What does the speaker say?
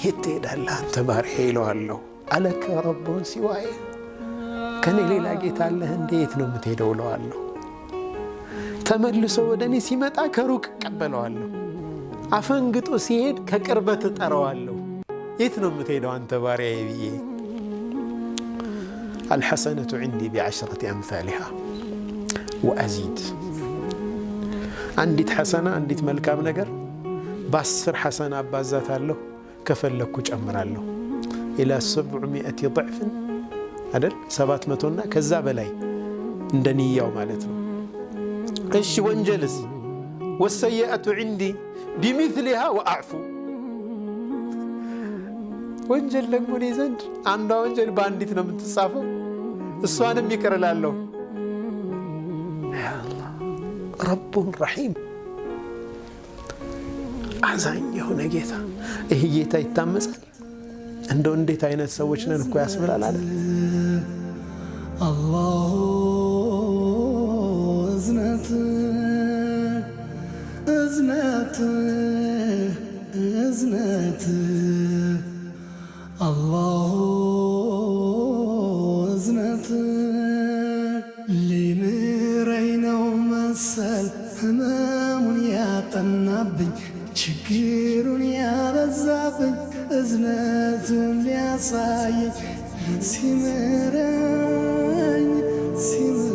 የት ትሄዳለህ አንተ ባሪያዬ ይለዋለሁ። ألك رب سواي፣ ከኔ ሌላ ጌታ አለህ እንዴ? የት ነው የምትሄደው እለዋለሁ። ተመልሶ ወደ እኔ ሲመጣ ከሩቅ እቀበለዋለሁ። አፈንግጦ ሲሄድ ከቅርበት እጠራዋለሁ። የት ነው የምትሄደው አንተ ባሪያዬ ብዬ። الحسنة عندي بعشرة أمثالها وأزيد። አንዲት ሐሰና፣ አንዲት መልካም ነገር በ10 ሐሰና አባዛታለሁ፣ ከፈለግኩ ጨምራለሁ። إلى 700 ضعف አይደል? 700ና ከዛ በላይ እንደ ንያው ማለት ነው። እሺ ወንጀልስ? والسيئة عندي بمثلها وأعفو። ወንጀል ደግሞ እኔ ዘንድ አንዷ ወንጀል በአንዲት ነው የምትጻፈው፣ እሷንም ይቅር እላለሁ። ያአላህ رب رحيم፣ አዛኝ የሆነ ጌታ። ይህ ጌታ ይታመጻል? እንደው እንዴት አይነት ሰዎች ነን እኮ ያስብላል አይደል? አላሁ እዝነት እዝነት እዝነት፣ አላሁ እዝነት፣ ሊምረኝ ነው መሰል ህመሙን ያጠናብኝ፣ ችግሩን ያበዛብኝ፣ እዝነቱን ሊያሳየኝ ሲምረኝ ሲምረኝ።